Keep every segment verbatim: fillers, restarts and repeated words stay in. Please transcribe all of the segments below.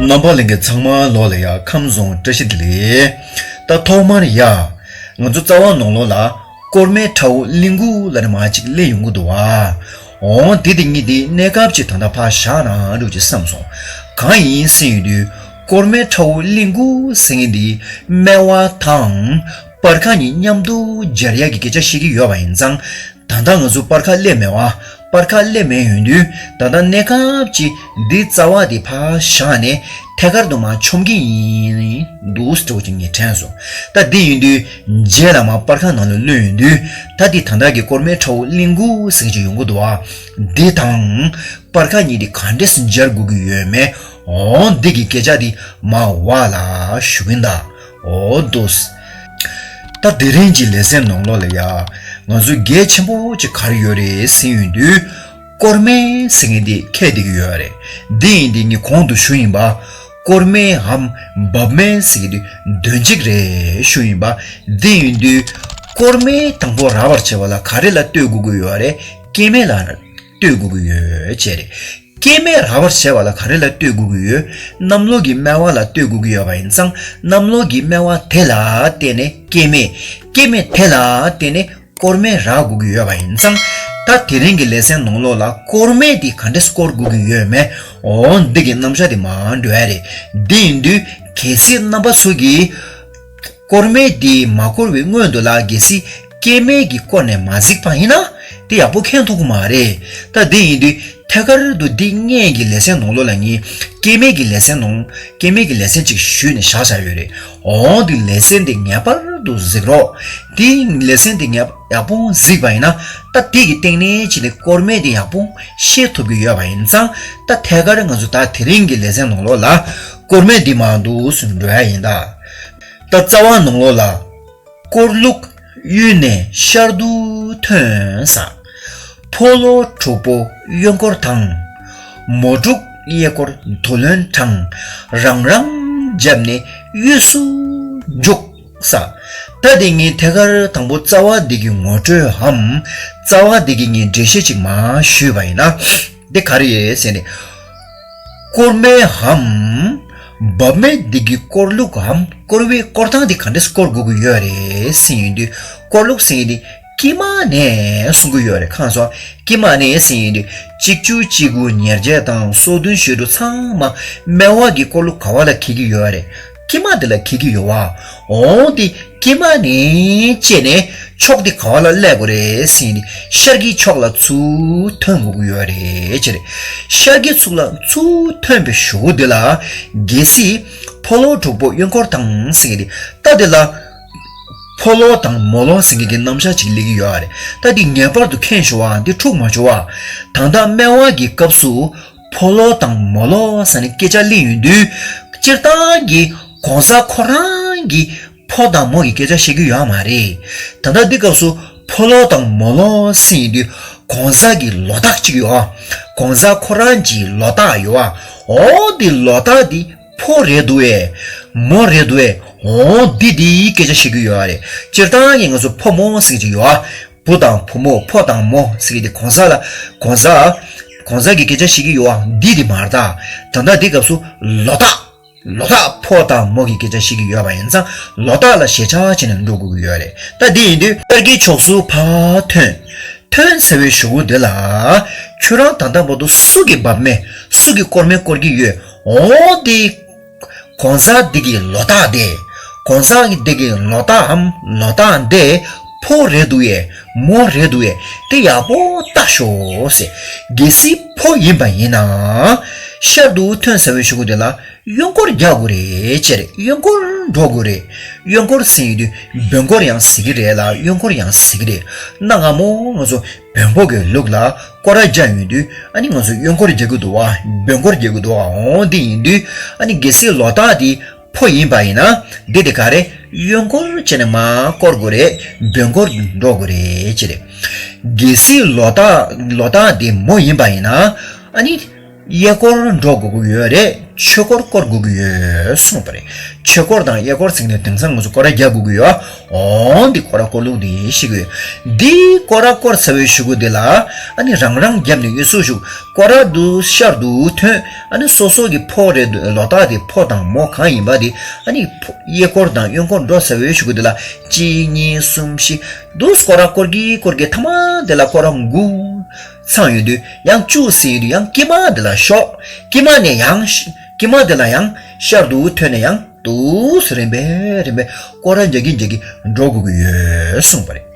རྣམ་པ་ལྷན་རྒྱས་ཚང་མ་ལོག་ལ་ཡ་ཁམས་བཟང་བཀྲ་ཤིས་བདེ་ལེགས། ད་ཐོག་མར་ཡ། ང་ཚོ་རྩ་བ་ནང་ལོགས་ལ་སྐོར་མའི་ཁྲ་བོ་གླིང་དགུ་ལ་ནི་མ་ཅིག་སླེབས་ཡོང་གི་འདུག་བ། འོང་དེ་དེ་གཉིས་དེ་གནས་སྐབས་ཅིག་ད་ལྟ་ཕར་བཞག་ན་འགྲོ་ཅིག་བསམ་སོང་། གང་ཡིན་ཟེར་ཡོང་དུས་སྐོར་མའི་ཁྲ་བོ་གླིང་དགུ་ཟེར་མཁན་དེ་སྨད་བ་དང་སྤར་ཁ་གཉིས་མཉམ་དུ་སྦྱར་ཡག་གི་སྐད་ཆ་བཤད་ཀྱི་ཡོད་པ་ཡིན་ཙང་། ད་ལྟ་ང་ཚོ་སྤར་ཁ་སླེབས་མེད་བ། སྤར་ཁ་སླེབས་མེད་ཡོང་དུས་ད་ལྟ་གནས་སྐབས་ཀྱི་འདི་རྩ་བ་དེ་ཕར་བཞག་ནས་ཐད་ཀར་དུ་མར་མཆོང་གི་ཡིན་འདུག་སྤྲོ་ཅིག་ངས་དྲན་སོང་། ད་འདི་ཡིན་དུས་རྗེས་ལ་མར་སྤར་ཁ་ནང་ལ་ལོན་ཡོང་དུས་ད་འདི་ད་ལྟ་གི་སྐོར་མའི་ཁྲ་བོ་གླིང་དགུ་ཟེར་གྱི་ཡོང་གི་འདུག་བ། འདི་དང་སྤར་ཁ་གཉིས་དེ་ག་འདྲས་སྦྱར་དགོས་ཀྱི་ཡོད་མེད། འོ་འདི་གི་སྐད་ཆ་དེ་མར་བ་ལ་ཞུ་གིན་ད། འོ་འདུག་ད་དེ་རིང་གི་ལེ་ཚན་ནང་ལོགས་ལ་ཡ། ང་ཚོ་གལ་ཆེན་པོ་ཅིག་ག་རེ་ཡོད་རེད་ཟེར་ཡོང་དུས། སྐོར་མ་ཟེར་མཁན་དེ་ཁྱད་དེ་གི་ཡོད་རེད། འདི་ཡིན་དེ་ངས་གོང་དུ་ཞུ་ཡིན་པ། སྐོར་མའམ་འབབ་མ་ཟེར་མཁན་དེ་དོན་གཅིག་རེད་ཞུ་ཡིན་པ། འདི་ཡིན་དུས། སྐོར་མ་དང་པོ་རག་པར་བྱེད་པ་ལ་ག་རེ་ལ་ལྟོས་དགོས་ཀྱི་ཡོད་རེད། སྐྱེ་དམན་ལ་ལྟོས་དགོས་ཀྱི་ཡོད་ཅེས་རེད། སྐྱེ་དམན་རག་པར་བྱེད་པ་ལ་ག་རེ་ལ་ལྟོས་དགོས་ཀྱི་ཡོད། གནམ་ལོ་གི་སྨད་བ་ལ་ལྟོས་དགོས་ཀྱི་ཡོད་པ་ཡིན་ཙང་གནམ་ལོ་གི་སྨད་བ་དེ་ལ་བརྟེན་ནས་སྐྱེ་དམན། སྐྱེ་དམན་དེ་ལ་བརྟེན་ནས་སྐོར་མ་རག་དགོས་ཀྱི་ཡོད་པ་ཡིན་ཙང་། ད་དེ་རིང་གི་ལེ་ཚན་ནང་ལོགས་ལ་སྐོར་མ་དེ་ག་འདྲས་སྐོར་དགོས་ཀྱི་ཡོད་མེད། འོ་འདི་གི་རྣམ་གཞག་དེ་མར་འགྲོ་ཡ་རེད། འདི་ཡིན་དུས་གལ་སྲིད་རྣམ་པ་ཚོ་གིས། སྐོར་མ་དེ་མ་བསྐོར་བའི་སྔོན་དུ་ལ་གལ་སྲིད་སྐྱེ་དམན་གྱིས་བསྐོར་ནས་མ་གཟིགས་པ་ཡིན་ན་དེ་ཡག་པོ་མཁྱེན་ཐུབ་ཀྱི་མ་རེད། ད་དེ་ཡིན་དུས་ཐད་ཀར་དུ་འདི་སྔོན་གྱི་ལེ་ཚན་ནང་ལོགས་ལ་ངས་སྐྱེ་དམན་གྱི་ལེ་ཚན་ནང་སྐྱེ་དམན་གྱི་ལེ་ཚན་ཅིག་ཞུས་ནས་བཞག་བཞག་ཡོད་རེད། འོ་འདི་ལེ་ཚན་འདི་ངེས་པར་དུ་གཟིགས་རོགས། འདི་ལེ་ཚན་འདི་ངེས་ཡག་པོ་གཟིགས་པ་ཡིན་ན་ད་དེ་གི་སྟེང་ནས་ཅི་ནས་སྐོར་མ་འདི་ཡག་པོ་ཤེས་ཐུབ་ཀྱི་ཡོད་པ་ཡིན་ཙང་། ད་ཐད་ཀར་ང་ཚོ་ད་དེ་རིང་གི་ལེ་ཚན་ནང་ལོགས་ལ་སྐོར་མ་འདི་མར་འདུག་སེ་འགྲོ་ཡ་ཡིན་ད། ད་རྩ་བ་ནང་ལོགས་ལ། སྐོར་ལུག་གཡུལ་ནས་ཤར་དུ་ཐོན་ས། ཕོ་ལོ་དྲུག་པོ་གཡོན་སྐོར་དང་། མོ་དྲུག་གཡས་སྐོར་དུ་ལོན་དྲངས། རང་རང་བརྒྱབ་ནས་གཡུས་སུ་འཇུག་ས། ད་དེ་ངས་ཐད་ཀར་དང་པོ་རྩ་བ་འདི་གི་ངོ་སྤྲོད་འམ། རྩ་བ་འདི་གི་ངས་འགྲེལ་བཤད་ཅིག་མར་ཞུས་པ་ཡིན་ན། འདི་ག་རེ་ཡིན་ཟེར་ནས། སྐོར་མ་འམ། འབབ་མ་འདི་གི་སྐོར་ལུག་འམ། སྐོར་བའི་སྐོར་སྟངས་འདི་ག་འདྲས་སྐོར་དགོས་ཀྱི་ཡོད་རེད་ཟེར་ཡོང་དུས། སྐོར་ལུག་ཟེར་ཡོང་དུས་དཀྱིལ་མ་ནས་གསུང་གི་ཡོད་རེད། གང་སོང་། དཀྱིལ་མ་ནས་ཟེར་ཡོང་དུས་གཅིག་བཅུ་གཅིག་དགུ་ཉེར་བརྒྱད་དང་སོ་བདུན་བཞི་དྲུག་ཚང་མ་སྨད་བ་གི་སྐོར་ལུག་ག་བ་ལ་འཁེལ་གྱི་ཡོད་རེད། དཀྱིལ་མ་འདི་ལ་འཁེལ་གྱི་ཡོད་བ། འོང་དེ་དཀྱིལ་མ་ནས་བཅད་ནས་ཕྱོགས་དེ་ག་བ་ལ་སླེབས་དགོས་རེད་ཟེར་ནས་ཤར་གྱི་ཕྱོགས་ལ་ཚུར་ཐོན་དགོས་ཀྱི་ཡོད་རེད་ཅེས་རེད། ཤར་གྱི་ཕྱོགས་ལ་ཚུར་ཐོན་པའི་གཞུག་གུ་དེ་ལ་གལ་སྲིད་ཕོ་ལོ་དྲུག་པོ་གཡོན་སྐོར་དང་ཟེར་གྱི་རེད། ད་དེ་ལ་ཕོ་ལོ་དང་མོ་ལོ་ཟེར་གྱི་གི་རྣམ་གཞག་ཅིག་སླེབས་ཀྱི་ཡོད་རེད། ད་དེ་ངེས་པར་དུ་མཁྱེན་ཞུ་བ་འདི་འཁྲུག་མ་བྱུང་བ། ད་ལྟ་སྨད་བ་གི་སྐབས་སུ། ཕོ་ལོ་དང་མོ་ལོ་ཟེར་ནས་སྐད་ཆ་གླེང་ཡོང་དུས། སྤྱིར་བཏང་གི་གང་ཟག་ཁོ་རང་གི་ཕོ་དང་མོ་གི་སྐད་ཆ་བཤད་ཀྱི་ཡོད་མ་རེད། ད་ལྟ་འདི་སྐབས་སུ་ཕོ་ལོ་དང་མོ་ལོ་ཟེར་ཡོང་དུས་གང་ཟག་གི་ལོ་རྟགས་གཅིག་ཡོད། གང་ཟག་ཁོ་རང་གི་ལོ་རྟགས་ཡོད། འོ་དེ་ལོ་རྟགས་དེ་ཕོ་རེད་འདུག་ཨེ། མོ་རེད་འདུག་ཨེ། འོ་འདི་དེའི་སྐད་ཆ་བཤད་ཀྱི་ཡོད་རེད། སྤྱིར་བཏང་གི་ང་ཚོ་ཕོ་མོ་ཟེར་གྱི་ཡོད། བུ་དང་བུ་མོ་ཕོ་དང་མོ་ཟེར་གྱི་དེ་གང་ཟག་ལ་གང་ཟག་གང་ཟག་གི་སྐད་ཆ་བཤད་ཀྱི་ཡོད་པ་འདི་དེ་མ་རེད་ད། ད་ལྟ་འདི་སྐབས་སུ་ལོ་རྟགས། ལོ་རྟགས་ཕོ་དང་མོ་གི་སྐད་ཆ་བཤད་ཀྱི་ཡོད་པ་ཡིན་ཙང་ལོ་རྟགས་ལ་ཞེན་ཆགས་བྱས་ནས་འགྲོ་དགོས་ཀྱི་ཡོད་རེད། ད་འདི་ཡིན་དུས་ཤར་གྱི་ཕྱོགས་སུ་ཕར་ཐོན། ཐོན་ཟེར་བའི་གཞུག་གུ་འདི་ལ། ཁྱོད་རང་ད་ལྟ་བར་དུ་སུ་གི་འབབ་མ་སུ་གི་སྐོར་མ་བསྐོར་གྱི་ཡོད། འོ་འདི། གང་ཟག་འདི་གི་ལོ་རྟགས་དེ། གང་ཟག་འདི་གི་ལོ་རྟགས་འམ་ལོ་རྟགས་འདི་ཕོ་རེད་འདུག་ཨེ། མོ་རེད་འདུག་ཨེ། དེ་ཡག་པོ་བལྟ་ཤོག་ཟེར། གལ་སྲིད་ཕོ་ཡིན་པ་ཡིན་ན། ཤར་དུ་ཐོན་ཟེར་བའི་གཞུག་གུ་དེ་ལ་གཡོན་སྐོར་རྒྱག་དགོས་རེད་ཅེས་རེད། གཡོན་སྐོར་འགྲོ་དགོས་རེད། གཡོན་སྐོར་ཟེར་ཡོང་དུས་བོན་སྐོར་ཡང་ཟེར་གྱི་རེད་ལ་གཡོན་སྐོར་ཡང་ཟེར་གྱི་རེད། གནའ་སྔ་མོ་ང་ཚོ་བོན་པོ་གི་ལུགས་ལ་སྐོར་ར་རྒྱག་ཡོང་དུས་ཨ་ནི་ང་ཚོ་གཡོན་སྐོར་རྒྱག་གི་འདུག་བ། བོན་སྐོར་རྒྱག་གི་འདུག་བ། འོང་དེ་ཡིན་དུས་ཨ་ནི་གལ་སྲིད་ལོ་རྟགས་དེ་ཕོ་ཡིན་པ་ཡིན་ན་འདི་དེ་ག་རེ་གཡོན་སྐོར་བྱས་ནས་མར་བསྐོར་དགོས་རེད། བོན་སྐོར་འགྲོ་དགོས་རེད་ཅེས་རེད། གལ་སྲིད་ལོ་རྟགས་ལོ་རྟགས་དེ་མོ་ཡིན་པ་ཡིན་ན་ཨ་ནི། གཡས་སྐོར་འགྲོ་དགོས་ཀྱི་ཡོད་རེད། ཆོས་སྐོར་སྐོར་དགོས་ཀྱི་ཡོད་གསུངས་པ་རེད། ཆོས་སྐོར་དང་གཡས་སྐོར་ཟེར་ནས་དེང་སང་ང་ཚོ་སྐོར་ར་རྒྱག་དགོས་ཀྱི་ཡོད། འོ་འདི་སྐོར་ར་སྐོར་ལུགས་འདི་ཤེས་དགོས། འདི་སྐོར་ར་སྐོར་ཚར་བའི་གཞུག་གུ་འདི་ལ་ཨ་ནི་རང་རང་རྒྱབ་ནས་གཡུལ་སུ་ཞུགས། སྐོར་ར་འདུག་ཤར་དུ་ཐོན། ཨ་ནི་སོ་སོ་གི་ཕོ་རེད་འདུག་ལོ་རྟགས་དེ་ཕོ་དང་མོ་གང་ཡིན་པ་དེ་ཨ་ནི་ཕོ་གཡས་སྐོར་དང་གཡོན་སྐོར་འགྲོ་ཚར་བའི་གཞུག་གུ་འདི་ལ་གཅིག་གཉིས་གསུམ་བཞི་འདུག་སྐོར་ར་སྐོར་གི་སྐོར་གི་ཐ་མ་འདི་ལ་སྐོར་ར་དགུ་ཚང་ཡོད་དུས་ཡང་བཅུ་ཟིན་ཡོད་དུས་ཡང་དཀྱིལ་མ་འདི་ལ་ཤོག་དཀྱིལ་མ་ནས་ཡང་ཤ- དཀྱིལ་མ་འདི་ལ་ཡང་ཤར་དུ་ཐོན་ནས་ཡང་འདུག་སེ་རིམ་པས་རིམ་པས་སྐོར་ར་རྒྱག་གིན་རྒྱག་གིན་འགྲོ་དགོས་ཀྱི་ཡོད་གསུངས་པ་རེད།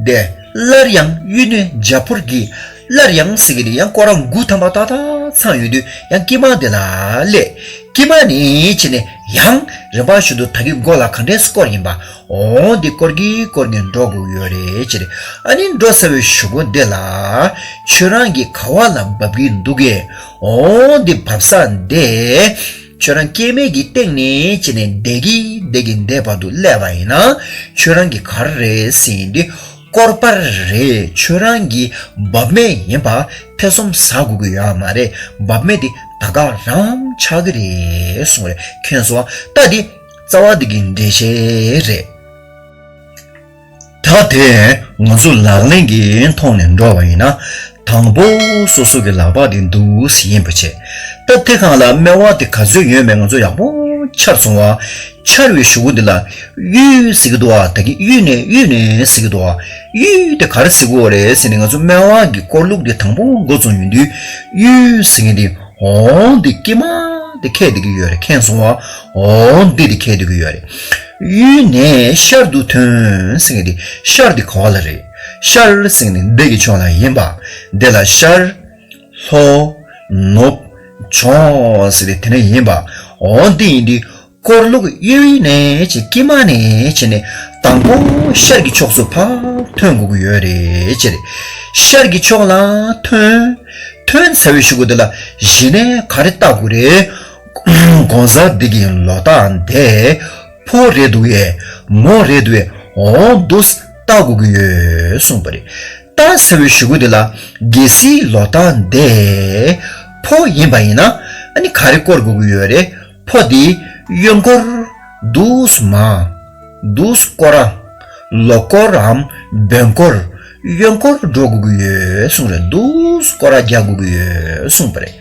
དེ་སླར་ཡང་གཡུལ་ནས་འཇའ་ཕུར་གྱིས། སླར་ཡང་ཟེར་གྱི་འདུག་ཡང་སྐོར་ར་དགུ་ཐམ་པ་ཏག་ཏག་ཚང་ཡོད་དུས་ཡང་དཀྱིལ་མ་འདི་ལ་སླེབས། དཀྱིལ་མ་ནས་ཕྱིན་ནས་ཡང་རིམ་པ་བཞིན་དུ་ད་གི་མགོ་ལ་ག་འདྲས་སྐོར་ཡིན་པ། འོ་འདི་སྐོར་གྱིས་སྐོར་གྱིས་འགྲོ་དགོས་ཡོད་རེད་ཅེས། ཨ་ནི་འགྲོ་ཚར་བའི་གཞུག་གུ་འདི་ལ་ཁྱོད་རང་གི་ག་བ་ལ་འབབ་ཀྱི་འདུག་གས། འོ་འདི་འབབ་ས་འདི་ཁྱོད་རང་སྐྱེ་དམན་གྱི་སྟེང་ནས་ཕྱིན་ནས་བསྡད་ཀྱི་བསྡད་ཀྱི་བསྡད་བར་དུ་སླེབས་པ་ཡིན་ན་ཁྱོད་རང་གི་ག་རེ་རེད་ཟེར་ཡིན་དུས། སྐོར་པ་རེད། ཁྱོད་རང་གི་འབབ་སྨན་ཡིན་པ་ཐེ་ཚོམ་ཟ་དགོས་ཀྱི་ཡོད་མ་རེད། འབབ་སྨན་དེ་ད་ག་རང་ཆགས་ཀྱི་རེད་གསུངས་རེད། མཁྱེན་སོང་ང་། ད་འདི་རྩ་བ་འདི་གི་འགྲེལ་བཤད་རེད། ད་དེ་ང་ཚོ་ལག་ལེན་གྱི་ཐོག་ནས་འགྲོ་བ་ཡིན་ན། དང་པོ་སོ་སོ་གི་ལག་པ་དེ་འདུག་སེ་ཡིན་པ་བྱས། ད་དེ་སྒང་ལ་སྨེ་བ་དེ་ག་ཚོད་ཡོད་མེད་ང་ཚོ་ཡག་པོ་འཆར་སོང་བ། འཆར་བའི་གཞུག་གུ་འདི་ལ་གཡུལ་ཟེར་གྱི་འདུག་བ། ད་གི་གཡུལ་ནས་གཡུལ་ནས་ཟེར་གྱི་འདུག་བ། གཡུལ་དེ་ག་རེ་ཟེར་གྱི་ཡོད་རེད་ཟེར་ནས་ང་ཚོ་སྨེ་བ་གི་སྐོར་ལུགས་དེ་དང་པོ་འགོ་བཙུགས་ཡོང་དུས་གཡུལ་ཟེར་མཁན་དེ་འོ་འདི་དཀྱིལ་མ་དེ་འཁེལ་བསྡད་ཀྱི་ཡོད་རེད། མཁྱེན་སོང་བ། འོ་འདི་དེ་འཁེལ་བསྡད་ཀྱི་ཡོད་རེད། གཡུལ་ནས་ཤར་དུ་ཐོན་ཟེར་མཁན་དེ་ཤར་དེ་ག་བ་ལ་རེད། ཤར་ཟེར་མཁན་དེ་འདི་གི་ཕྱོགས་ལ་ཡིན་པ། འདི་ལ་ཤར། ལྷོ། ནུབ། བྱང་ཟེར་ཏེ་དེ་ནས་ཡིན་པ། འོ་འདི་ཡིན་དུས་སྐོར་ལུགས་གཡུལ་ནས་ཅིག་དཀྱིལ་མ་ནས་བྱས་ནས་དང་པོ་ཤར་གྱི་ཕྱོགས་སུ་ཕར་ཐོན་དགོས་ཀྱི་ཡོད་རེད་ཅེས་རེད། ཤར་གྱི་ཕྱོགས་ལ་ཐོན། ཐོན་ཚར་བའི་གཞུག་གུ་དེ་ལ་གཞི་ནས་ག་རེ་བལྟ་དགོས་རེད། གང་ཟག་འདི་གི་ལོ་རྟགས་འདི་ཕོ་རེད་འདུག་གས། མོ་རེད་འདུག་གས། འོ་འདུག་སེ་བལྟ་དགོས་ཀྱི་ཡོད་གསུངས་པ་རེད། བལྟ་ཚར་བའི་གཞུག་གུ་དེ་ལ་གལ་སྲིད་ལོ་རྟགས་འདི་ཕོ་ཡིན་པ་ཡིན་ན་ཨ་ནི་ག་རེ་སྐོར་དགོས་ཀྱི་ཡོད་རེད། ཕོ་དེ་གཡོན་སྐོར་འདུག་སེ་མར་འདུག་སེ་སྐོར་ར། ལོག་སྐོར་རམ་འབོན་སྐོར། གཡོན་སྐོར་འགྲོ་དགོས་ཀྱི་ཡོད་གསུངས་རེད། འདུག་སེ་སྐོར་ར་རྒྱག་དགོས་ཀྱི་ཡོད་གསུངས་པ་རེད།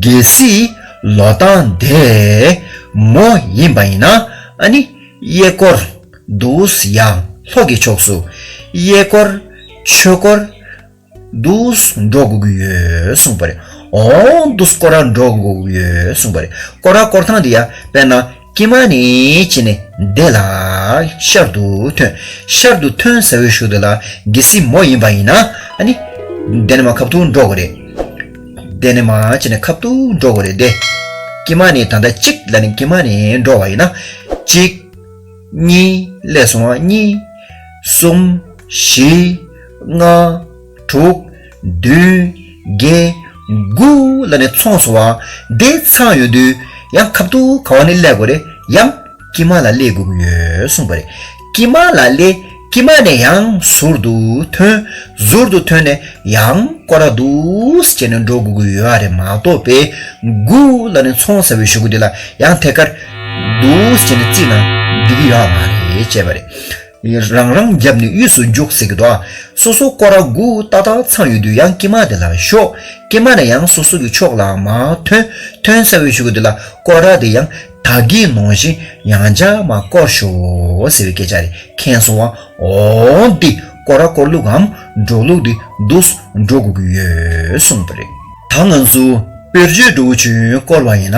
གལ་སྲིད་ལོ་རྟགས་འདི་མོ་ཡིན་པ་ཡིན་ན་ཨ་ནི་གཡས་སྐོར་འདུག་སེ་ཡར་ལྷོ་གི་ཕྱོགས་སུ་གཡས་སྐོར་ཆོས་སྐོར་འདུག་སེ་འགྲོ་དགོས་ཀྱི་ཡོད་གསུངས་པ་རེད། འོ་འདུག་སེ་སྐོར་ར་འགྲོ་དགོས་ཀྱི་ཡོད་གསུངས་པ་རེད། སྐོར་ར་སྐོར་སྟངས་དེ་ཡ་དཔེར་ན། དཀྱིལ་མ་ནས་ཕྱིན་ནས་འདི་ལ་ཤར་དུ་ཐོན། ཤར་དུ་ཐོན་ཟེར་བའི་གཞུག་དེ་ལ་གལ་སྲིད་མོ་ཡིན་པ་ཡིན་ན་ཨ་ནི་འདི་ནས་མར་ཁ་ཐུག་འགྲོ་དགོས་རེད། འདི་ནས་མར་ཕྱིན་ནས་ཁ་ཐུག་འགྲོ་དགོས་རེད་དེ། དཀྱིལ་མ་ནས་ད་ལྟ་གཅིག་ལ་ནི་དཀྱིལ་མ་ནས་འགྲོ་བ་ཡིན་ན་གཅིག་གཉིས་སླེབས་སོང་བ། གཉིས། གསུམ། བཞི། ལྔ། དྲུག་བདུན། བརྒྱད། དགུ་ལ་ནི་ཚང་སོང་བ། འདི་ཚང་ཡོང་དུས་ཡང་ཁ་ཐུག་ག་བ་ནས་སླེབས་དགོས་རེད། ཡང་དཀྱིལ་མ་ལ་སླེབས་དགོས་ཀྱི་ཡོད་གསུངས་པ་རེད། དཀྱིལ་མ་ལ་སླེབས། དཀྱིལ་མ་ནས་ཡང་ཟུར་དུ་ཐོན། ཟུར་དུ་ཐོན་ནས་ཡང་སྐོར་ར་འདུག་སེ་བྱས་ནས་འགྲོ་དགོས་ཀྱི་ཡོད་རེད་མ་གཏོགས་པས། དགུ་ལ་ནི་ཚང་ཟེར་བའི་གཞུག་གུ་དེ་ལ་ཡང་ཐད་ཀར་འདུག་སེ་བྱས་ནས་བརྩིས་ན་འགྲིག་གི་ཡོད་མ་རེད་ཅེས་པ་རེད། རང་རང་རྒྱབ་ནས་དབུས་སུ་འཇུག་ཟེར་གྱི་འདུག་ཨ། སོ་སོ་སྐོར་ར་དགུ་ཏག་ཏག་ཚང་ཡོད་དུས་ཡང་དཀྱིལ་མ་དེ་ལ་ཤོག་དཀྱིལ་མ་ནས་ཡང་སོ་སོ་གི་ཕྱོགས་ལ་མར་ཐོན། ཐོན་ཚར་བའི་གཞུག་གུ་དེ་ལ་སྐོར་ར་དེ་ཡང་ད་གིན་ནང་བཞིན་ཡང་བསྐྱར་མར་སྐོར་ཤོག་ཟེར་བའི་སྐད་ཆ་རེད། མཁྱེན་སོང་བ། འོ་འདི་སྐོར་ར་སྐོར་ལུགས་གམ་འགྲོ་ལུགས་འདི་འདུག་སེ་འགྲོ་དགོས་ཀྱི་ཡོད་གསུངས་པ་རེད། ད་ང་ཚོ་དཔེར་བརྗོད་འདྲ་བོ་ཅིག་བཀོལ་བ་ཡིན་ན།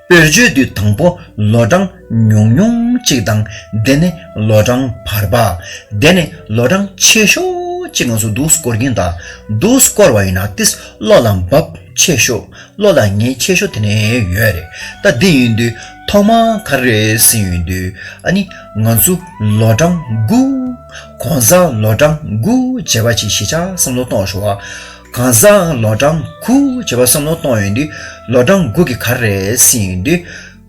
དཔེར་བརྗོད་དུས་དང་པོ་ལོ་གྲངས་ཉུང་ཉུང་གཅིག་དང་། དེ་ནས་ལོ་གྲངས་བར་པ། དེ་ནས་ལོ་གྲངས་ཆེ་ཤོས་གཅིག་ང་ཚོ་འདུག་སེ་སྐོར་གྱིན། ད་འདུག་སེ་སྐོར་བ་ཡིན་ན་ཏིས་བློ་ལ་འབབ་ཆེ་ཤོས། བློ་ལ་ངེས་ཆེ་ཤོས་དེ་ནས་ཡོད་རེད། ད་འདི་ཡིན་དུས་ཐོག་མ་ག་རེ་རེད་ཟེར་ཡོང་དུས་ཨ་ནི་ང་ཚོ་ལོ་གྲངས་དགུ། གང་ཟག་ལོ་གྲངས་དགུ་བྱས་པ་ཅིག་གཞིས་ཆགས་བསམ་བློ་གཏོང་ཤོག་ཨ། གང་ཟག་ལོ་གྲངས་དགུ་བྱས་པ་བསམ་བློ་གཏོང་ཡོང་དུས་ལོ་གྲངས་དགུ་གི་ག་རེ་རེད་ཟེར་ཡོང་དུས།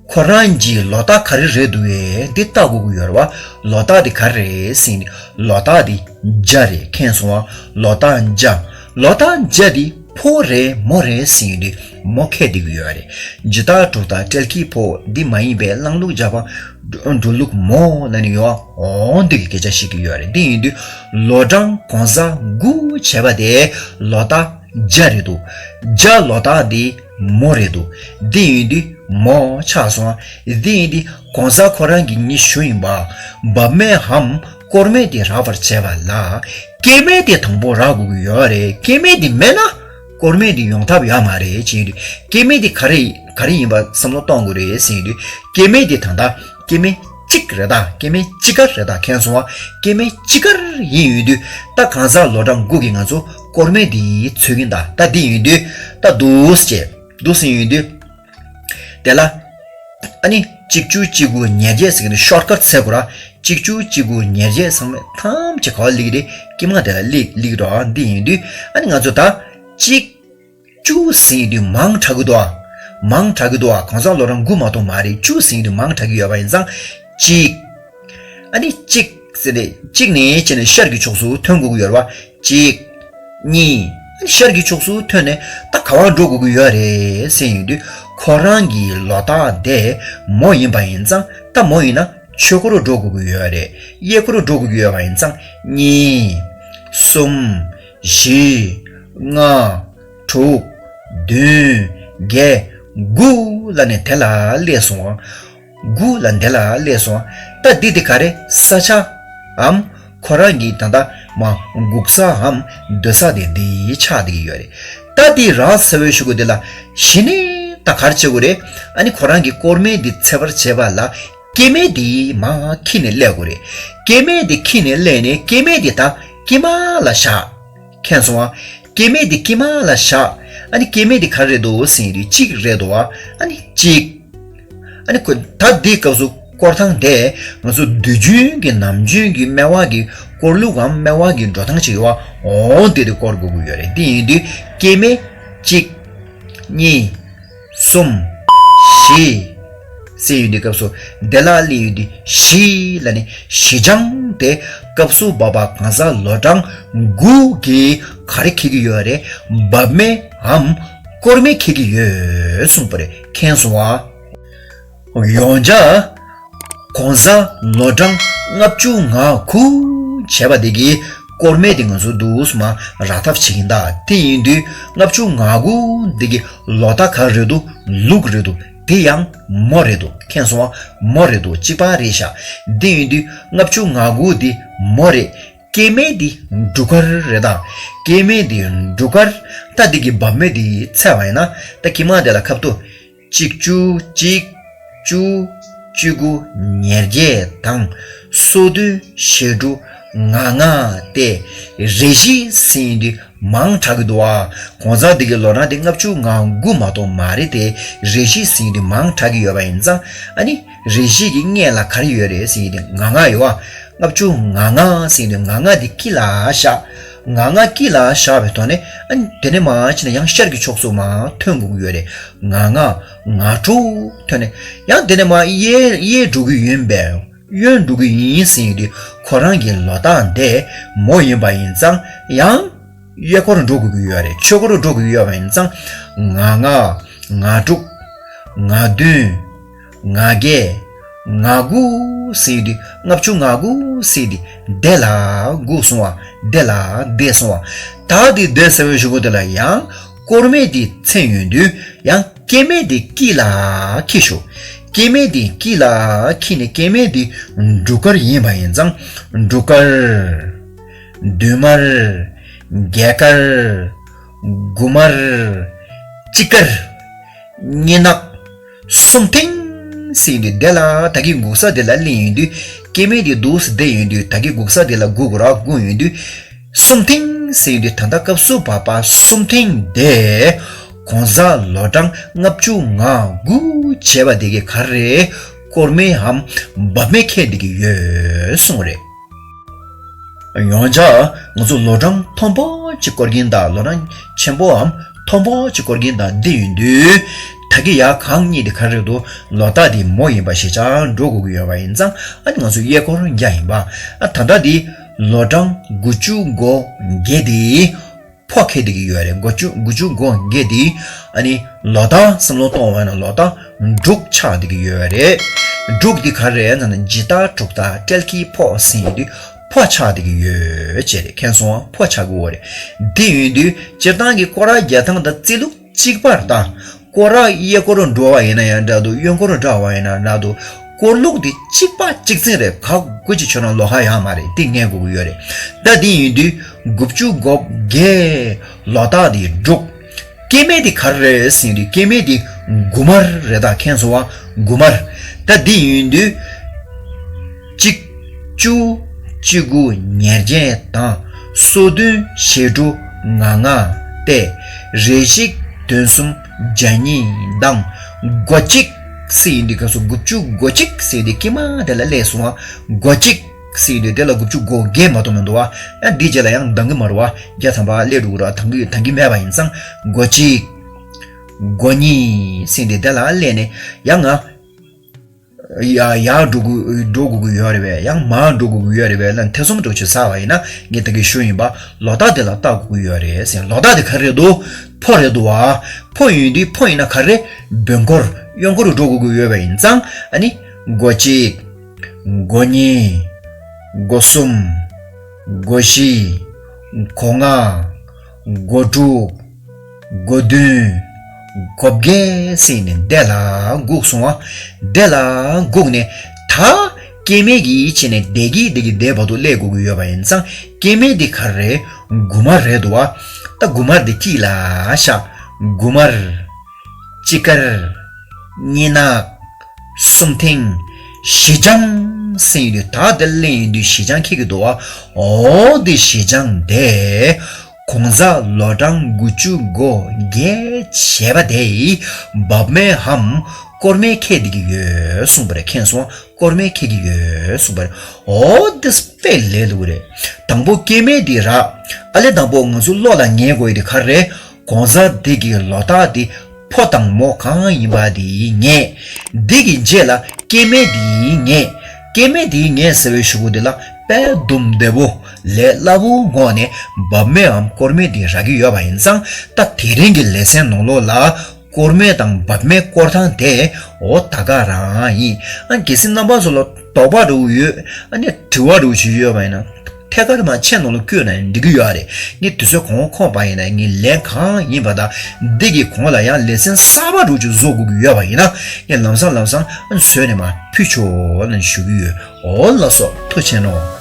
ཁོ་རང་གི་ལོ་རྟགས་ག་རེ་རེད་འདུག་གས་འདི་བལྟ་དགོས་ཀྱི་ཡོད་རེད་བ། ལོ་རྟགས་འདི་ག་རེ་རེད་ཟེར་ནས་ལོ་རྟགས་འདི་བརྒྱ་རེད། མཁྱེན་སོང་བ། ལོ་རྟགས་བརྒྱ། ལོ་རྟགས་བརྒྱ་འདི་ ཕོ་རེད་མོ་རེད་ཟེར་ཡོང་དུས་མོ་ཁས་བསྡད་ཀྱི་ཡོད་རེད། ཇི་ལྟར་གྲུབ་མཐའ་སྤྲེལ་གྱི་ཕོ། འདི་མ་ཡིན་པའི་གླང་ལུག་རྒྱ་པ། འབྲུ་ལུག་མོ་ལབ་ནས་ཡོད། འོ་འདི་གི་སྐད་ཆ་བཤད་ཀྱི་ཡོད་རེད། འདི་ཡིན་དུས་ལོ་གྲངས་གང་ཟག་དགུ་བྱས་པ་དེ་ལོ་རྟགས་བརྒྱ་རེད་འདུག་བརྒྱ་ལོ་རྟགས་འདི་མོ་རེད་འདུག་འདི་ཡིན་དུས་མོ་ཆགས་སོང་། འདི་ཡིན་དུས་གང་ཟག་ཁོ་རང་གི་མྱི་ཞུ་ཡིན་པ། བབ་མེད་འམ་སྐོར་མེད་དེ་རག་པར་བྱས་པ་ལ། སྐྱེ་མེད་དེ་དང་པོ་རག་དགོས་ཀྱི་ཡོད་རེད། སྐྱེ་མེད་དེ་མེད་ན་སྐོར་མེད་དེ་ཡོང་ཐབས་ཡོད་མ་རེད་ཅེས་དུས། སྐྱེ་མེད་དེ་ག་རེ་ག་རེ་ཡིན་པ་བསམ་བློ་གཏོང་དགོས་རེད་ཟེར་དུས། སྐྱེ་མེད་དེ་ད་ལྟ་སྐྱེ་མེད་གཅིག་རེད་ད། སྐྱེ་མེད་གཅིག་ག་རེད་ད། མཁྱེན་སོང་བ། སྐྱེ་མེད་གཅིག་ག་ཡིན་ཡོང་དུས་ད་གང་ཟག་ལོ་གྲངས་དགུ་གི་ང་ཚོ་སྐོར་མེད་དེ་འཚོལ་གྱིན་གདའ། ད་འདི་ཡོང་དུས་ད་འདུག་སེ་འདུག་སེ་ཡོང་དུས། དེ་ལ། ཨ་ནི་གཅིག་བཅུ་གཅིག་དགུ་ཉེར་བརྒྱད་ཟེར་གྱི་འདུག་ཤོར་ཀཊ་བྱེད་དགོས་ར། གཅིག་བཅུ་གཅིག་དགུ་ཉེར་བརྒྱད་ཚང་མས་ཐམས་ཅད་ག་པར་སླེབས་ཀྱི་རེད། དཀྱིལ་མ་དེ་ལ་སླེབས་སླེབས་ཀྱི་འདུག་འདི་ཡིན་དུས་ཨ་ནི་ང་ཚོ་ད་གཅིག་བཅུ་ཟེར་དུས་མང་དྲགས་ཀྱི་འདུག་ཨ། མང་དྲགས་ཀྱི་འདུག་ཨ། གང་ཟག་ལོ་གྲངས་དགུ་མ་གཏོགས་མ་རེད། བཅུ་ཟེར་དུས་མང་དྲགས་ཀྱི་ཡོད་པ་ཡིན་ཙང་གཅིག་ཨ་ནི་གཅིག་ཟེར་ནས་གཅིག་ནས་བྱས་ནས་ཤར་གྱི་ཕྱོགས་སུ་ཐོན་དགོས་ཀྱི་ཡོད་རེད་བ། གཅིག་གཉིས། ཨ་ནི་ཤར་གྱི་ཕྱོགས་སུ་ཐོན་ནས་ད་ག་པར་འགྲོ་དགོས་ཀྱི་ཡོད་རེད་ཟེར་ཡོང་དུས་ཁོ་རང་གི་ལོ་རྟགས་དེ་མོ་ཡིན་པ་ཡིན་ཙང་ད་མོ་ཡིན་ན་ཆོས་འཁོར་འགྲོ་དགོས་ཀྱི་ཡོད་རེད། གཡས་འཁོར་འགྲོ་དགོས་ཀྱི་ཡོད་པ་ཡིན་ཙང་གཉིས། གསུམ། བཞི། ལྔ། དྲུག་བདུན། བརྒྱད། དགུ་ལབ་ནས་དེ་ལ་སླེབས་སོང་། དགུ་ལ་འདི་ལ་སླེབས་སོང་། ད་འདི་དེ་ག་རེ་ས་ཆ་འམ་ཁོ་རང་གི་ད་ལྟ་མ་སྒུག་ས་འམ་སྡོད་ས་དེ་འདི་ཆགས་བསྡད་ཀྱི་ཡོད་རེད། ད་འདི་རག་ཚར་བའི་གཞུག་གུ་འདི་ལ་གཞི་ནས་ད་ག་རེ་བྱེད་དགོས་རེད། ཨ་ནི་ཁོ་རང་གི་སྐོར་མེད་འདི་འཚོལ་བར་བྱེད་པ་ལ་སྐྱེ་མེད་འདི་མ་ཁྱེར་ནས་སླེབས་དགོས་རེད། སྐྱེ་མེད་འདི་ཁྱེར་ནས་སླེབས་ནས་སྐྱེ་མེད་འདི་ད་དཀྱིལ་མ་ལ་བཞག་མཁྱེན་སོང་ཨ། སྐྱེ་མེད་དེ་དཀྱིལ་མ་ལ་བཞག་ཨ་ནི་སྐྱེ་མེད་དེ་ག་རེ་རེད་འདུག་ཟེར་ཡོང་དུས་གཅིག་རེད་འདུག་ཨ། ཨ་ནི་གཅིག་ཨ་ནི་ཁོ་ད་འདི་སྐབས་སུ་སྐོར་ཐང་དེ་ང་ཚོ་དུས་རྒྱུན་གྱི་ནམ་རྒྱུན་གྱི་སྨེ་བ་གི་སྐོར་ལུགས་གམ་སྨེ་བ་གི་འགྲོ་སྟངས་ཅིག་ཡོད་པ། འོ་དེ་དེ་སྐོར་དགོས་ཀྱི་ཡོད་རེད། དེ་ཡིན་དུས་སྐྱེ་མེད་གཅིག་གཉིས། གསུམ། བཞི། ཟེར་ཡོང་དུས་སྐབས་སུ་དེ་ལ་སླེབས་ཡོང་དུས་བཞི་ལ་ནི་བཞི་ཆང་དེ་སྐབས་སུ་བབ་པ་གང་ཟག་ལོ་གྲངས་དགུ་གིས་ག་རེ་འཁྱེར་གྱི་ཡོད་རེད། བབ་མེད་འམ་སྐོར་མེད་འཁྱེར་གྱི་ཡོད་གསུངས་པ་རེད། མཁྱེན་སོང་ཨ། ཡོངས་གྲགས། གང་ཟག་ལོ་གྲངས་ལྔ་བཅུ་ང་དགུ་བྱས་པ་དེ་གིས་སྐོར་མེད་དེ་ང་ཚོ་འདུག་སེ་མ་རག་ཐབས་བྱེད་ཀྱིན་གདའ། དེ་ཡིན་དུས་ལྔ་བཅུ་ང་དགུ་དེ་གི་ལོ་རྟགས་ག་རེ་རེད་འདུག་ལུག་རེད་འདུག་དེ་ཡང་མོ་རེད་འདུག་མཁྱེན་སོང་ཨ། མོ་རེད་འདུག་གཅིག་པ་རེད་ཤག་དེ་ཡིན་དུས་ལྔ་བཅུ་ང་དགུ་དེ་མོ་རེད། སྐྱེ་མེད་དེ་འབྲུག་དཀར་རེད་ད། སྐྱེ་མེད་དེ་འབྲུག་དཀར། ད་དེ་གི་བབ་མེད་དེ་འཚོལ་བ་ཡིན་ན་ད་དཀྱིལ་མ་དེ་ལ་ཁ་ཐུག་གཅིག་བཅུ་གཅིག་བཅུ། བཅུ་དགུ། ཉེར་བརྒྱད་དང་། སོ་བདུན། ཞེ་དྲུག་ང་ལྔ་སྟེ། རེ་བཞི་ཟེར་ཡོང་དུས་མང་དྲགས་ཀྱི་འདུག་ཨ། གང་ཟག་འདི་གི་ལོ་གྲངས་དེ་ལྔ་བཅུ་ང་དགུ་མ་གཏོགས་མ་རེད་དེ། རེ་བཞི་ཟེར་ཡོང་དུས་མང་དྲགས་ཀྱི་ཡོད་པ་ཡིན་ཙང་། ཨ་ནི་རེ་བཞི་གི་སྔོན་ལ་ག་རེ་ཡོད་རེད་ཟེར་ཡོང་དུས་ང་ལྔ་ཡོད་ཨ། ལྔ་བཅུ་ང་ལྔ་ཟེར་ཡོང་དུས་ང་ལྔ་འདི་དཀྱིལ་ལ་བཞག་ང་ལྔ་དཀྱིལ་ལ་བཞག་པའི་ཐོག་ནས་ཨ་ནི་དེ་ནས་མར་ཕྱིན་ན་ཡང་ཤར་གྱི་ཕྱོགས་སུ་མར་ཐོན་དགོས་ཀྱི་ཡོད་རེད། ང་ལྔ། ང་དྲུག་ཐོན་ནས་ཡང་དེ་ནས་མར་གཡས་གཡས་འགྲོ་གི་ཡིན་པས། གཡོན་འགྲོ་གི་ཡིན་ཟེར་ཡོང་དུས་ཁོ་རང་གི་ལོ་རྟགས་འདི་མོ་ཡིན་པ་ཡིན་ཙང་ཡང་གཡས་སྐོར་འགྲོ་དགོས་ཀྱི་ཡོད་རེད། ཆོས་སྐོར་འགྲོ་དགོས་ཀྱི་ཡོད་པ་ཡིན་ཙང་ང་ལྔ། ང་དྲུག་ང་བདུན། ང་བརྒྱད། ང་དགུ་ཟེར་ཡོང་དུས་ལྔ་བཅུ་ང་དགུ་ཟེར་ཡོང་དུས་དེ་ལ་དགུ་སོང་བ། དེ་ལ་བསྡད་སོང་བ། ད་དེ་བསྡད་ཟེར་བའི་གཞུག་གུ་དེ་ལ་ཡང་སྐོར་མེད་དེ་འཚོལ་ཡོང་དུས་ཡང་སྐྱེ་མེད་དེ་དཀྱིལ་ལ་འཁྱེར་ཤོག་སྐྱེ་མེད་དེ་དཀྱིལ་ལ་འཁྱེར་ནས་སྐྱེ་མེད་དེ་འབྲུག་དཀར་ཡིན་པ་ཡིན་ཙང་འབྲུག་དཀར། བདུན་དམར། བརྒྱད་དཀར། དགུ་དམར། གཅིག་དཀར། གཉིས་ནག་གསུམ་མཐིང་ཟེར་ཡོང་དུས་དེ་ལ་ད་གི་སྒུག་ས་དེ་ལ་སླེབས་ཡོང་དུས་སྐྱེ་མེད་དེ་འདུག་སེ་བསྡད་ཡོང་དུས་ད་གི་སྒུག་ས་དེ་ལ་སྒུག་དགོས་ར། སྒུག་ཡོང་དུས་གསུམ་མཐིང་ཟེར་ཡོང་དུས་ད་ལྟ་སྐབས་སུ་བབ་པ་གསུམ་མཐིང་དེ་གང་ཟག་ལོ་གྲངས་ལྔ་བཅུ་ང་དགུ་བྱས་པ་དེ་གི་ག་རེ་སྐོར་མེད་འམ་བབ་མེད་འཁྱེར་བསྡད་ཀྱི་ཡོད་གསུངས་རེད། ཡོངས་གྲགས་ང་ཚོ་ལོ་གྲངས་མཐོན་པོ་ཅིག་སྐོར་གྱིན་གདའ། ལོ་གྲངས་ཆེན་པོའམ་མཐོན་པོ་ཅིག་སྐོར་གྱིན་གདའ། འདི་ཡིན་དུས་ད་གི་ཡ་གང་གཉིས་དེ་ག་རེ་རེད་འདུག་ལོ་རྟགས་དེ་མོ་ཡིན་པ་ཞེ་དྲག་འགྲོ་དགོས་ཀྱི་ཡོད་པ་ཡིན་ཙང་ཨ་ནི་ང་ཚོ་གཡས་སྐོར་བརྒྱ་ཡིན་པ། ཨ་ད་ལྟ་དེ་ལོ་གྲངས་དགུ་བཅུ་གོ་བརྒྱད་དེ། ཕོ་འཁེལ་བསྡད་ཀྱི་ཡོད་རེད། དགུ་བཅུ་དགུ་བཅུ་གོ་བརྒྱད་དེ་ཨ་ནི་ལོ་རྟགས་བསམ་བློ་གཏོང་བ་ན་ལོ་རྟགས་འབྲུག་ཆགས་བསྡད་ཀྱི་ཡོད་རེད། འབྲུག་འདི་ག་རེ་རེད་ཟེར་ན་ཇི་ལྟར་གྲུབ་རྟགས་སྤྲེལ་གྱི་ཕོ་ཟེར་ཡོང་དུས་ཕོ་ཆགས་བསྡད་ཀྱི་ཡོད་ཅེས་རེད། མཁྱེན་སོང་ཨ། ཕོ་ཆགས་ཀྱི་ཡོད་རེད། དེ་ཡོང་དུས་སྤྱིར་བཏང་གི་སྐོར་ར་རྒྱལ་ཐང་དང་རྩིས་ལུགས་གཅིག་པར་དང་། སྐོར་ར་གཡས་སྐོར་འགྲོ་བ་ཡིན་ན་ཡང་འདྲ་འདུག་གཡོན་སྐོར་འགྲོ་བ་ཡིན་ན་འདྲ་འདུག་སྐོར་ལུགས་དེ་གཅིག་པ་གཅིག་མཚུངས་རེད། ག་དགོས་ཅིག་བྱོས་ན་ལོགས་ཀ་ཡོད་མ་རེད། དེ་ངེས་དགོས་ཀྱི་ཡོད་རེད། ད་དེ་ཡིན་དུས་དགུ་བཅུ་གོ་བརྒྱད་ལོ་རྟགས་དེ་འབྲུག་སྐྱེ་དམན་དེ་ག་རེ་རེད་ཟེར་དུས་སྐྱེ་དམན་དེ་དགུ་དམར་རེད། ད་མཁྱེན་སོང་བ། དགུ་དམར། ད་དེ་ཡིན་དུས་གཅིག་བཅུ་གཅིག་དགུ་ཉེར་བརྒྱད་དང་སོ་བདུན་ཞེ་དྲུག་ང་ལྔ་སྟེ། རེ་གཅིག་བདུན་གསུམ་བརྒྱ་གཉིས་དང་། གོ་གཅིག་ཟེར་ཡིན་དུས་སྐབས་སུ་དགུ་བཅུ་གོ་གཅིག་ཟེར་དུས་སྐྱེ་དམན་དེ་ལ་སླེབས་སོང་བ། གོ་གཅིག་ཟེར་ཡིན་དུས་དེ་ལ་དགུ་བཅུ་གོ་བརྒྱད་མ་གཏོགས་མི་འདུག་བ། ཡང་འདིའི་རྗེས་ལ་ཡང་འདང་གི་མ་རེད་བ། བརྒྱ་ཐམ་པ་སླེབས་འགྲོ་གི་རེད། འདང་གི་འདང་གི་མེད་པ་ཡིན་ཙང་། གོ་གཅིག་གོ་གཉིས་ཟེར་ཡིན་དུས་དེ་ལ་སླེབས་ནས་ཡང་ང་ཡ་ཡར་འགྲོ་དགོས་འགྲོ་དགོས་ཀྱི་ཡོད་རེད་པས། ཡང་མར་འགྲོ་དགོས་ཀྱི་ཡོད་རེད་པས་ལ་ཐེ་ཚོམ་འདྲ་ཅིག་ཟ་བ་ཡིན་ན་ངས་ད་གིན་ཞུས་ཡིན་པ། ལོ་རྟགས་དེ་ལ་བལྟ་དགོས་ཀྱི་ཡོད་རེད་ཟེར། ལོ་རྟགས་དེ་ག་རེ་རེད་འདུག་ཕོ་རེད་འདུག་བ། ཕོ་ཡིན་དུས་ཕོ་ཡིན་ན་ག་རེ། བོན་སྐོར་གཡོན་སྐོར་འགྲོ་དགོས་ཀྱི་ཡོད་པ་ཡིན་ཙང་། ཨ་ནི་གོ་གཅིག་གོ་གཉིས། གོ་གསུམ། གོ་བཞི། གོ་ལྔ། གོ་དྲུག་གོ་བདུན། གོ་བརྒྱད་ཟེར་ནས་དེ་ལ་སྒུག་སོང་བ། དེ་ལ་སྒུག་ནས་ད་སྐྱེ་དམན་གྱི་ཆེད་ནས་བསྡད་ཀྱི་བསྡད་ཀྱི་བསྡད་བར་དུ་སླེབས་དགོས་ཀྱི་ཡོད་པ་ཡིན་ཙང་། སྐྱེ་དམན་འདི་ག་རེ་རེད། དགུ་དམར་རེད་འདུག་བ། ད་དགུ་དམར་འདི་དཀྱིལ་ལ་བཞག་དགུ་དམར། གཅིག་དཀར། གཉིས་ནག་གསུམ་མཐིང་། བཞི་ལྗང་ཟེར་ཡོང་དུས་ད་དེ་ལེན་ཡོང་དུས་བཞི་ལྗང་འཁེལ་གྱི་འདུག་བ། འོ་དེ་བཞི་ལྗང་དེ་གོང་ས་ལོ་གྲངས་དགུ་བཅུ་གོ་བརྒྱད་བྱས་པ་དེ་འབབ་དམན་འམ་སྐོར་དམན་འཁེལ་བསྡད་ཀྱི་ཡོད་གསུངས་པ་རེད། མཁྱེན་སོང་། སྐོར་དམན་འཁེལ་གྱི་ཡོད་གསུངས་པ་རེད། འོ་དེ་དཔེ་ལས་སླ་པོ་རེད། དང་པོ་སྐྱེ་དམན་དེ་ར། ཨ་ལས་དང་པོ་ང་ཚོ་བློ་ལ་ངེས་དགོས་ཡ་དེ་ག་རེ་རེད། གོང་ས་འདི་གི་ལོ་རྟགས་དེ་ཕོ་དང་མོ་གང་ཡིན་པ་དེ་ངེས། འདི་གི་རྗེས་ལ་སྐྱེ་དམན་དེ་ངེས། སྐྱེ་དམན་དེ་ངེས་ཟེར་བའི་གཞུག་གུ་དེ་ལ་དཔེ་དུམ་བདེ་པོ་ལས་སླ་པོའི་ངོས་ནས་འབབ་དམན་འམ་སྐོར་དམན་དེ་རག་གི་ཡོད་པ་ཡིན་ཙང་། ད་དེ་རིང་གི་ལེ་ཚན་ནང་ལོགས་ལ་སྐོར་དམན་དང་འབབ་དམན་སྐོར་སྟངས་དེ་འོ་ད་ག་རང་ཡིན། ཨ་གལ་སྲིད་རྣམ་པ་ཚོ་ལ་དོགས་པ་འདྲ་བོ་ཡོད། ཨ་ནི་དྲི་བ་འདྲ་བོ་ཞིག་ཡོད་པ་ཡིན་ན། ཐད་ཀར་མ་ཆད་ནང་ལ་བསྐྱོད་ན་འགྲིག་གི་ཡོད་རེད། ངས་དུས་ཚོད་གང་ཁོམ་པ་ཡིན་ན་ངས་ལན་གང་ཡིན་པ་དང་། འདི་གི་གོང་ལ་ཡང་ལེ་ཚན་གསར་པ་འདྲ་བོ་ཅིག་བཟོ་དགོས་ཀྱི་ཡོད་པ་ཡིན་ན། ངས་ལམ་སང་ལམ་སང་བཟོས་ནས་མར་ཕུལ་ཆོག་ལབ་ཞུ་གི་ཡོད། འོ་ལགས་སོ། ཐུགས་རྗེ་ཆེ་གནང་།